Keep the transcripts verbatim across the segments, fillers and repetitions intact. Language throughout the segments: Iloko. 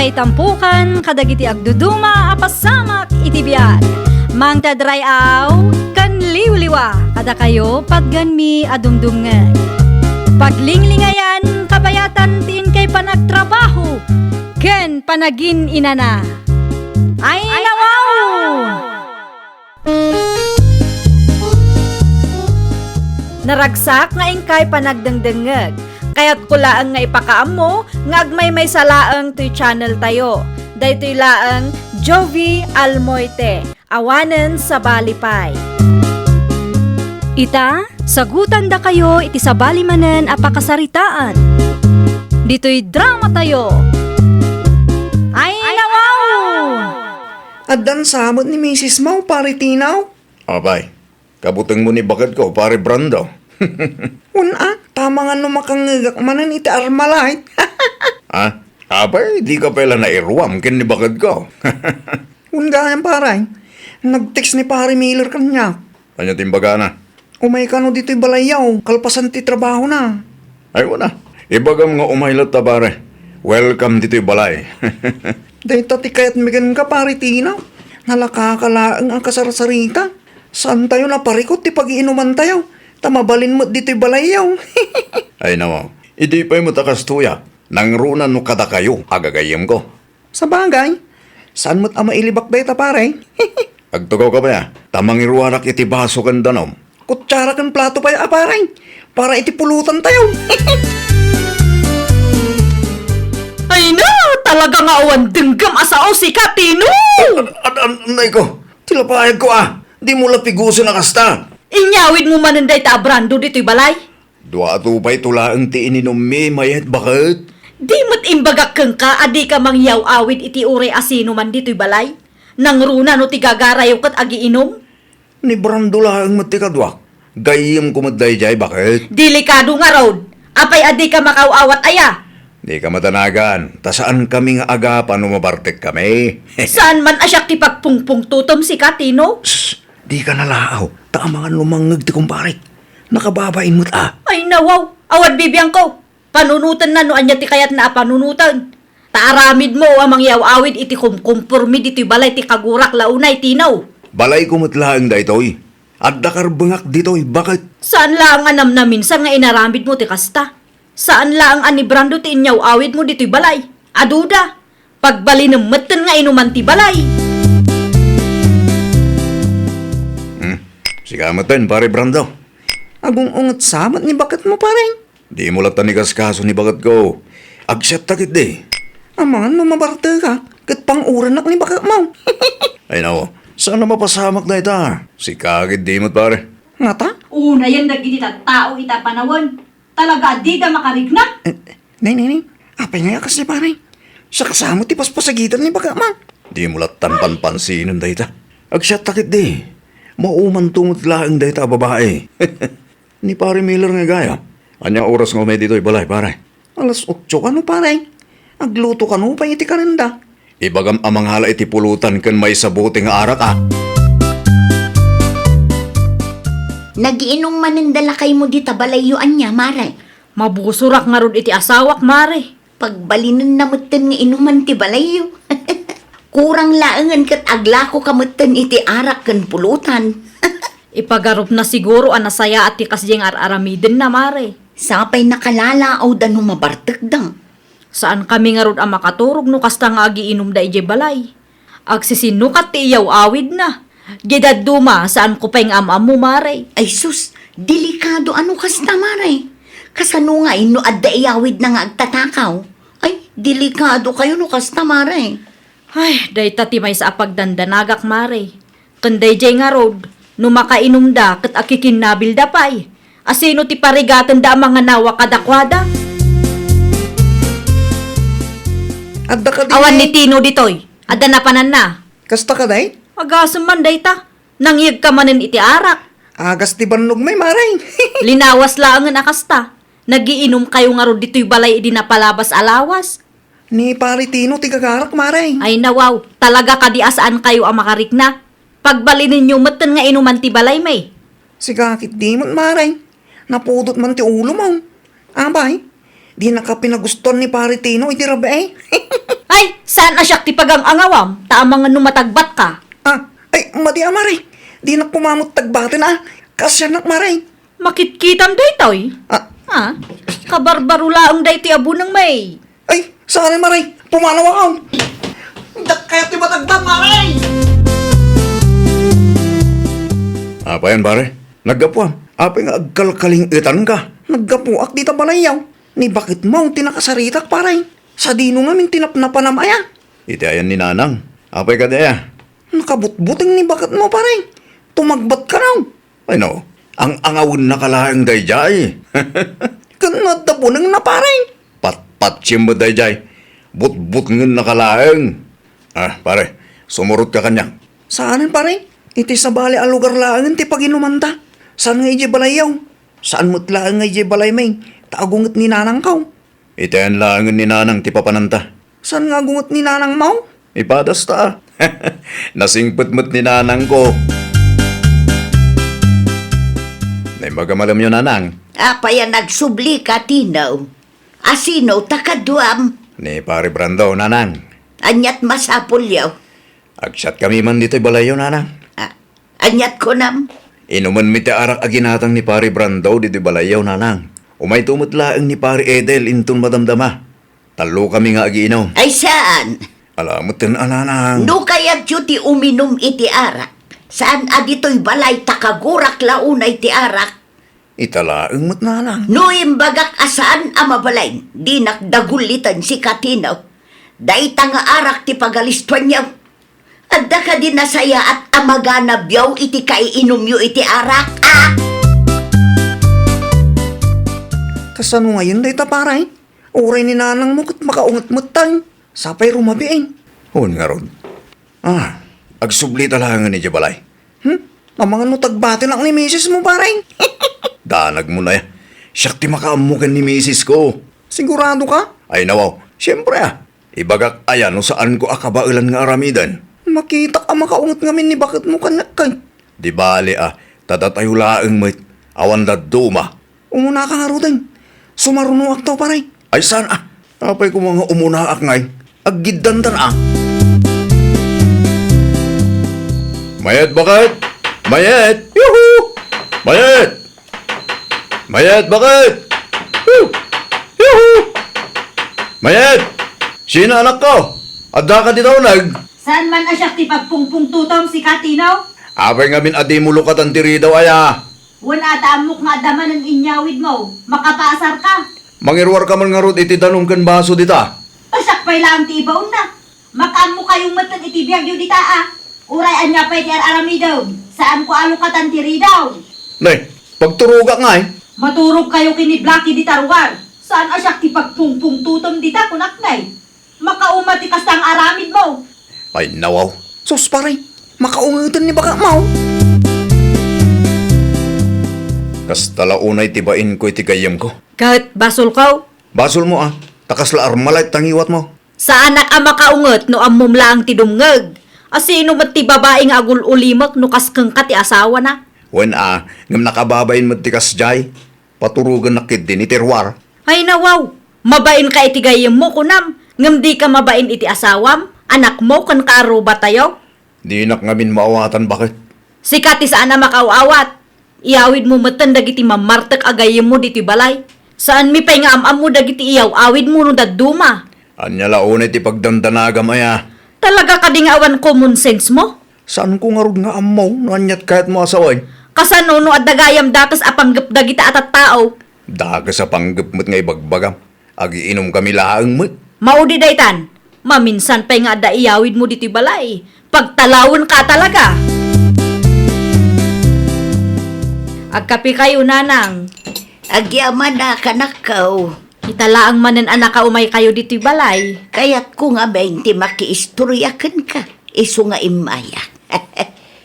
Ay tampukan kadagiti agduduma a pasamak iti biag. Mangted ray-aw ken liwliwa kadakayo patgenmi a dumdumngeg. Paglinglingayan kabayatan ti inkay panagtrabaho ken panagin-inana. Ay, nawaw! Naragsak nga inkay panagdengdengngeg. Kayatko laeng nga ipakaammo nga agmaymaysa laeng toy channel tayo. Daytoy laeng Jovi Almoite, awanen sabali pay. Ita, sagutandakayo iti sabali manen a pakasaritaan. Ditoy drama tayo. Ay, nawaw! Addan sa met ni misis mo, Pare Tino? Apay, kabutengmo ni baketko, Pare Brando. Wen a, ta amangan no makangngegak manen iti Armalite. Ah, apay, dika pay la nairuam ken ni baketko. Wen gayam, pare. Nag-text ni Pare Miller kaniak. Ania ti imbagana? Umay kano ditoy balayyo, kalpasan ti trabahona. Ay, wen a. Ibagam nga umay latta, pare. Welcome ditoy balay. Dayta ti kayatmi kenka, Pare Tino. Nalakaka laeng a kasarsarita. Saantayo naparikut ti pagiinumantayo, ta mabalin met ditoy balayyo. Ay, nawaw. Idi pay met a kastoy a, nangruna no kadakayo a gagayyemko. Sabagay, saan met a mailibak dayta, pare? Agtugaw ka pay a, ta mangiruarak iti baso ken danum. Kutsara ken plato pay a, pare, para iti pulutantayo. Ay na, talaga nga awan denggem a sao sika, Tino! Ad-, ad-, anay ko, ti lapayagko a, dimo la pigusen a kasta. Inyawidmo manen dayta a Brando ditoy balay? Dua a tupayto laeng ti ininummi, mayat, baket? Di met imbagak kenka a dika mangyaw-awid iti uray a sinoman ditoy balay? Nangruna no ti gagarayo ket agiinum? Ni Brando laeng met ti kaduak. Gayyemko met daydiay, baket? Delikado ngarud. Apay a dika makaaw-awat aya? Dika madanagan, ta saankami nga agapa no mabartekkami. Saan man a siak ti pagpungpungtotem sika, Tino? Shh! Dika nalaaw, ta amangan no mangngeg ti kumparek. Nakababain met a. Ay, nawaw! Awan bibiangko! Panunotenna no ania ti kayatna a panunoten. Ta aramidmo a mangyaw-awid iti kumkumpormi ditoy balay ti kagurak la unay, Tino. Balayko met laeng daytoy. Adda karbengak ditoy, baket? Saan laeng a namnaminsan nga inaramidmo ti kasta. Saan laeng a ni Brando ti inyaw-awidmo ditoy balay. Aduda. Pagbalinem metten nga inuman ti balay. Hmm. Sika metten, Pare Brando. Agung-unget sa met ni baketmo, pare. Dimo latta inkaskaso ni baketko. Agsiatta ketdi. Amangan no mabartekak, ket pang-urenak ni baketmo. Ay, nao. Saan a mapasamak dayta? Sika ketdi met, pare. Ngata? Unayen dagiti tattao ita panawen. Talaga a dida makarikna? Eh, nay, nay, nay. Apay ngay a kasdi, pare? Siak sa met ti paspasagitan ni baketmo. Dimo lattan panpansinen dayta. Agsiatta ketdi. Maumanto met laeng dayta a babai. Ni Pare Miller nga gayam. Ania oras nga umay ditoy balay, pare? Alas otso kano, pare. Agluto kano pay iti karenda. Ibagam a mangala iti pulutan ken maysa bote nga arak, a. Nagiinum manen da lakaymo dita balayyo ania, mare? Mabusorak ngarud iti asawak, mare. Pagbalinenna metten nga inuman ti balayyo. Kurang laengen ket aglakoka metten iti arak ken pulutan. Ipagarupna siguro a nasayaat ti kasdiay nga ar-aramidenna, mare. Sapay nakalalaawda no mabartekda. Saankami ngarud a makaturog no kasta nga agiinumda idiay balay. Agsisinnukat ti iyaw-awidna. Diay dadduma, saanko pay nga am-ammo, mare. Ay sus, delikado a no kasta, mare. Kasano ngay no adda iyawidna nga agtatakaw? Ay, delikado kayo no kasta, mare. Ay, dayta ti maysa a pagdandanagak, mare. Ken daydiay ngarud, no makainumda ket akikinnabilda pay, asino ti parigatenda a manganawa kadakuada? Adda kadi Awan ni Tino ditoy. Adda napananna. Kasta kadi? Agasem man dayta. Nangyegka manen iti arak. Agas ti bannogmi, mare. Linawas laengen a kasta. Nagiinumkayo ngarud ditoy balay idi napalabas a lawas. Ni Pare Tino ti gagarak, mare. Ay, nawaw. Talaga kadi a saankayo a makarikna? Pagbalinenyo metten nga inuman ti balaymi. Sika ketdi met, mare. Napudot man ti ulomo. Apay, dinaka pinagustuan ni Pare Tino iti rabii. Ay, saan a siak ti pagang-angawam, ta amangan no matagbatka. Ah, ay, madi a, Mare. Dinak koma met tagbaten a. Kaasiannak, Mare. Makitkitam daytoy? Ah. Ah, kabarbaro laeng daytoy a buneng, May. Ay, saan, Mare. Pumanaw ako. Dakkayo ti matagbat, Mare! Apay, Mare? Naggapuam. Apay nga agkalkaling-etanka? Naggapuak dita balayyo. Ni baketmo ti nakasaritak, Pare. Sadino ngamin ti napnapanam aya? Iti ayan ni Nanang. Apay kadi aya? Nakabutbuteng ni baketmo, Pare. Tumagbatka, no? Ay, no. Ang-angawennaka laeng daydiay. Ken no adda bunengna, Pare? Patpatsiem met daydiay. Butbutengennaka laeng. Ah, Pare, sumurotka kaniak. Saanen, Pare? Iti sabali a lugar laengen ti paginumanta. Saan nga idiay balayyo? Saan met laeng nga idiay balay, May, ta agunget ni Nanangko. Iti ayan laengen ni Nanang ti papananta. Saan nga agunget ni Nanangmo? Ipadasta. Nasingpet met ni Nanangko. Naimbag a malemyo, Nanang. Apay a nagsublika, Tino? Asino ta kaduam? Ni Pare Brando, Nanang. Aniat masapulyo? Agsiatkami man ditoy balayyo, Nanang. Ah, aniat kunam? Inumenmi ti arak a ginatang ni Pare Brando ditoy balayyo, Nanang. Umayto met laeng ni Pare Edel inton madamdama. Tallokami nga agiinum. Ay, saan? Ala, metten a, Nanang. No kayatyo ti uminum iti arak, saan a ditoy balay ta kagurak la unay ti arak. Ita laeng met, Nanang. No imbagak a saan a mabalin, dinak daguliten, sika, Tino. Dayta nga arak ti pagalistuanyo. Adda kadi nasayaat a maganabyo iti kaiinumyo iti arak, a? Kasano ngayen dayta, Pare? Uray ni Nanangmo ket makaunget metten. Sapay rumabiin. Wen ngarud. Ah, agsubli ta laengen idiay balay. Hmm? Amangan no tagbatenak ni misismo, Pare. Danagmo aya. Siak ti makaammo ken ni misisko. Siguradoka? Ay, nawaw. Siempre, a. Ibagak aya no saanko a kabaelan nga aramiden? Makitak a makaunget ngamin ni baketmo kaniak, kay. Di bale, a. Ta datayo laeng met. Awan dadduma. Umunaka ngaruden. Sumarunoakto, Pare. Ay, saan, a? Apay koma nga umunaak ngay? Aggiddantan, a. Mayet, baket! Mayet! Yuhu! Mayet! Mayet, baket! Hu! Yuhu! Mayet! Sino, anakko? Addaka dita uneg? Saan man a siak ti pagpungpungtutom, sika, Tino? Apay ngamin a dimo lukatan ti ridaw aya? Wen a, ta ammok nga adda manen inyawidmo. Makapaasarka. Mangiruarka man ngarud iti danum ken baso dita. Ta siak pay laeng ti ibaonna. Makaammokayo metten iti biagyo dita, a. Uray ania pay ti ar-aramidem, saanko a lukatan ti ridaw. Ne, pagturogak ngay. Maturogkayo ken ni Blackie dita ruar. Saan a siak ti pagpungpungtutom dita, kunak ngay. Makauma ti kasta nga aramidmo. Ay, nawaw. Sus, pare, makaungeten ni bakakmo. Kasta la unay ti bainko iti gayyemko. Ket basolko? Basolmo, a. Ta kasla Armalite ti ngiwatmo. Saanak a makaunget no ammom laeng ti dumngeg. A sino met ti babai nga agul-ulimek no kas kenka ti asawana? Wen a, ngem nakababain met ti kasdiay. Paturogennak ketdi ni Terwar. Ay nawaw, mabainka iti gayyemmo, kunam, ngem dika mabain iti asawam, anakmo, ken kaarrubatayo? Dinak ngamin maawatan, baket. Sika ti saan a makaaw-awat. Iyawidmo metten dagiti mammartek a gayyemmo ditoy balay. Saanmi pay nga am-ammo dagiti iyaw-awidmo no dadduma. Ania la unay ti pagdandanagam aya? Talaga kadi nga awan common sense mo? Saanko ngarud nga ammo no aniat kayatmo a sawen? Kasano no adda gayam dakes a panggep dagita a tattao? Dakes a panggep met nga ibagbagam. Agiinumkami laeng met. Maudi daytan. Maminsan pay nga adda iyawidmo ditoy balay. Pagtalawenka talaga. Agkapikayo, nanang. Agyamanak, anakko. Ita laeng manen a nakaumaykayo ditoy balay. Kayatko ngamin ti makiistoria kenka, isu nga immaya.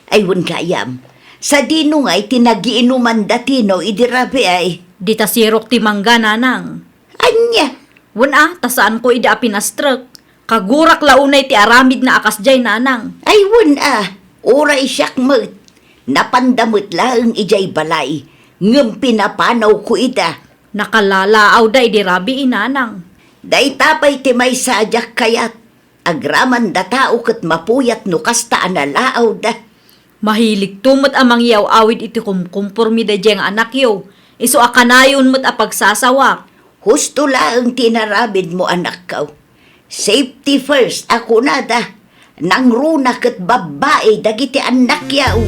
Ay, wen gayam. Sadino ngay ti nagiinuman da Tino idi rabii? Dita sirok ti mangga, nanang. Ania? Wen a, ta saanko idi a pinastrek. Kagurak la unay ti aramidna a kasdiay, nanang. Ay, wen a, uray siak met. Napanda met laeng idiay balay, ngem pinapanawko ida. Nakalalaawda idi rabii, nanang. Dayta pay ti maysa a diak kayat. Agraman da tao ket mapuyat no kasta a nalaawda. Mahiligto met a mangyaw-awid iti kumkumpormi daydiay nga anakyo, isu a kanayon met a pagsasawak. Husto laeng ti inaramidmo, anakko. Safety first a kunada, nangruna ket babbai dagiti annakyaw.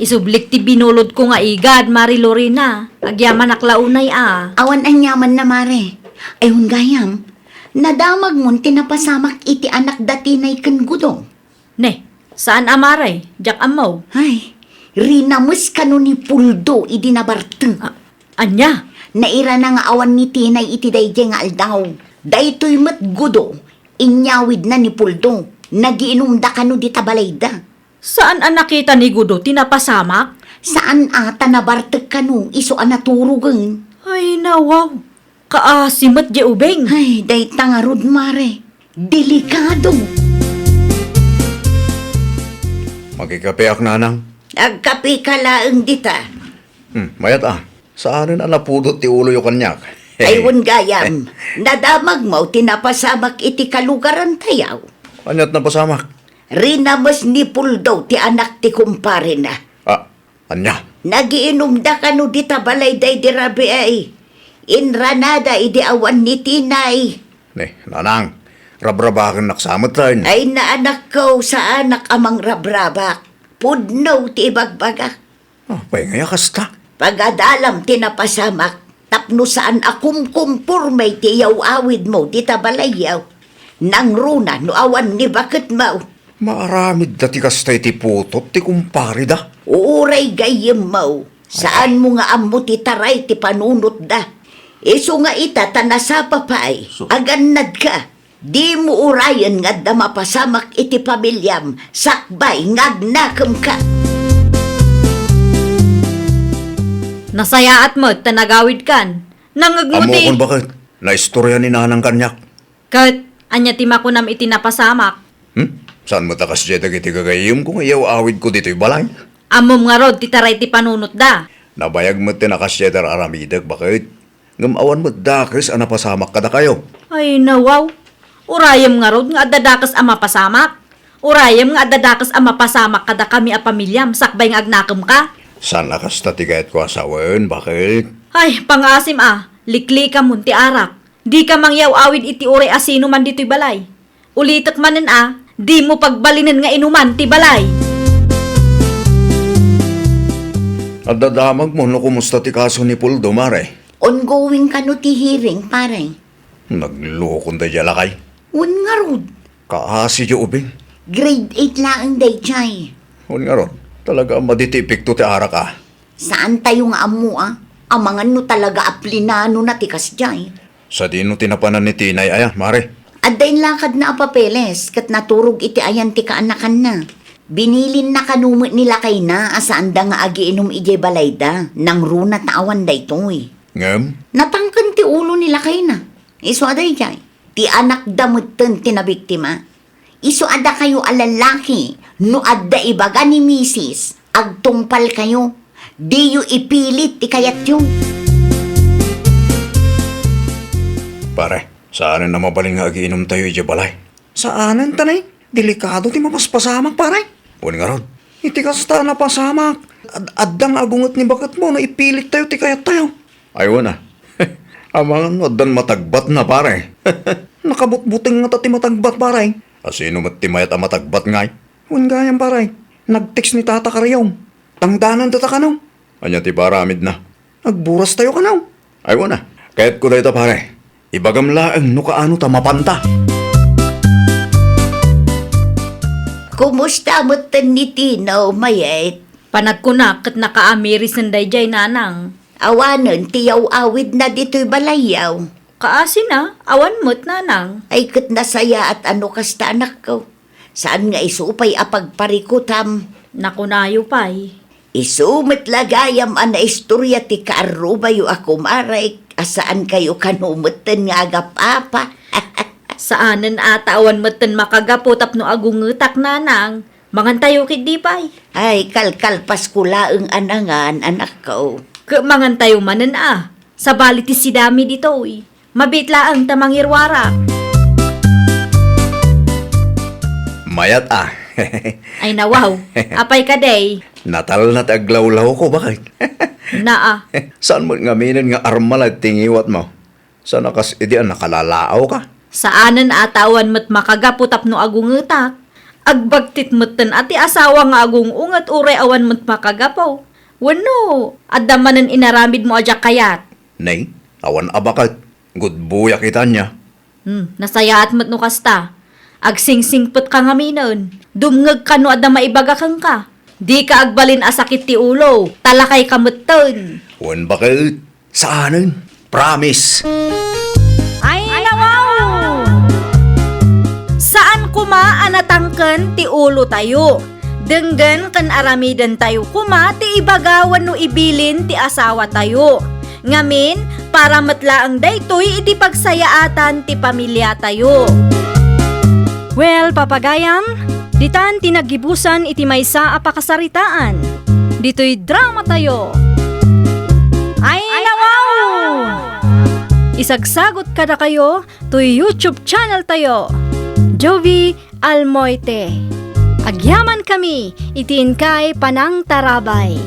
Isublik ti binulodko nga igad, Mari Lorena. Agyamanak la unay a. Awan aniamanna, Mare. Ay, gayam, nadamagmon ti napasamak iti anak da Tinay ken Gudo. Ne, saan a, Mare, diak ammo. Ay, rinames kano ni Puldo idi nabartek. A-, ania? Nairana nga awan ni Tinay iti daydiay nga aldaw. Daytoy met Gudo, inyawidna ni Puldo. Nagiinumda kano dita balayda. Saan a nakita ni Gudo ti napasamak? Saan a, ta nabartek kano isu a naturogen. Ay, nawaw. Kaasi met diay ubing. Ay, dayta ngarud, Mare. Delikado. Makikapeak, nanang. Agkapeka laeng dita. Hmm, mayat a. Saanen a napudot ti uloyo kaniak. Ay, wen gayam. Nadamagmo ti napasamak iti kalugarantayo. Aniat napasamak? Rinames ni Puldo ti anak ti kumparena. Ah, ania? Nagiinumda kano dita balay daydi rabii. Inranada idi awan ni Tinay. Ne, nanang, rabrabakennak sa met laeng. Ay, anakko, saanak a mangrabrabak. Pudno ti ibagbagak. Apay ngay a kasta? Pagadalam ti napasamak, tapno saan a kumkumporme ti iyaw-awidmo dita balayyo. Nangruna no awan ni baketmo. Maaramidda ti kasta iti putot ti kumpareda? Uray gayyemmo, saanmo nga ammo ti taray ti panunotda. Isu nga ita ta nasapa pay, agannadka. Dimo urayen nga adda mapasamak iti pamiliam sakbay nga agnakemka. Nasayaat met ta nagawidkan. Nangngegmo ti Ammokon baket, naistorya ni nanang kaniak. Ket ania ti makunam iti napasamak? Hmm? Saan met a kasdiay dagiti gagayyemko nga iyaw-awidko ditoy balay? Ammom ngarud ti taray ti panunotda. Nabayag met ti nakasdiay ti ar-aramidek, baket. Ngem awan met dakes a napasamak kadakayo. Ay, nawaw. Urayem ngarud nga adda dakes a mapasamak. Urayem nga adda dakes a mapasamak kadakami a pamiliam sakbay nga agnakemka. Saan a kasta ti kayatko a sawen, baket? Ay, pangasim a, liklikamon ti arak. Dika mangyaw-awid iti uray a sino man ditoy balay. Ulitek manen a, dimo pagbalinen nga inuman ti balay. Adda damagmo no kumusta ti kaso ni Puldo, Mare? Ongoing kano ti hearing, pare? Naglukon daydiay a lakay. Wen ngarud. Kaasi diay ubing. Grade eight laeng daydiay. Wen ngarud, talaga a madi ti epekto ti arak a. Saantayo nga ammo a, amangan no talaga a plinanona ti kasdiay. Sadino ti napanan ni Tinay aya, Mare? Adda inlakadna a papeles ket naturog iti ayan ti kaanakanna. Binilinna kano met ni lakayna a saanda nga agiinum idiay balayda, nangruna ta awan daytoy. Ngem? Natangken ti ulo ni lakayna. Isu a daydiay, ti anakda metten ti nabiktima. Isu a dakayo a lalaki, no adda ibaga ni misis, agtungpalkayo. Diyo ipilit ti kayatyo. Pare, saanen a mabalin nga agiinumtayo idiay balay? Saanen, ta nay, delikado ti mapaspasamak, pare. Wen ngarud, iti kasta a napasamak, ad-, adda nga agunget ni baketmo no ipilittayo ti kayattayo. Ay, wen a. Amangan no addan matagbatna, pare. Nakabutbuteng ngata ti matagbat, pare. A sino met ti mayat a matagbat ngay? Wen gayam, pare. Nag-text ni Tata Kariom. Tangdanandata kano. Ania ti paramidna? Agburas tayo kano. Ay, wen a. Kayatko dayta, pare. Ibagam laeng no kaano ta mapanta. Kumusta metten ni Tino, mayat? Panagkunak ket nakaamiri sen daydiay, nanang. Awanen ti yaw-awidna ditoy balayyo. Kaasina, awan met, nanang. Ay, ket nasayaat a no kasta, anakko. Saan nga isu pay a pagparikutam? Nakunayo pay. Isu met la gayam a naistorya ti kaarrubayo a kumarek a saankayo kano metten nga agap-apa. Saanen a ta awan metten makagapu tapno agungetak, nanang. Mangantayo ketdi pay. Ay, kalkalpasko laeng a nangan, anakko. Ket mangantayo manen a. Sabali ti sidami ditoy. Mabiit laeng ta mangiruarak. Mayat a. Ay nawaw, apay kadi? Natalna ti aglawlawko, baket. Naa. Saan met ngaminen nga armalad ti ngiwatmo? Saan a kas idi a nakalalaawka? Saanen a ta awan met makagapu tapno agungetak. Agbagtit metten a ti asawa nga agung-unget uray awan met makagapu. Wenno, adda manen inaramidmo a diak kayat? Nay, awan a baket. Gudboyak ita ania. Hmm, nasayaat met no kasta. Agsingsingpetka ngaminen. Dumngegka no adda maibaga kenka. Dika agbalin a sakit ti ulo, ta lakayka metten. Wen baket, saanen. Promise. Ay, nawaw! Saan koma a natangken ti ulotayo. Denggen ken aramidentayo koma ti ibaga wenno ibilin ti asawatayo. Ngamin, para met laeng daytoy iti pagsayaatan ti pamiliatayo. Well, papagayam, ditan ti naggibusan iti maysa a pakasaritaan. Ditoy dramatayo. Ay, nawaw! Isagsagot kadakayo toy YouTube channeltayo, Jovie Almoite. Agyamankami iti inkay panangtarabay.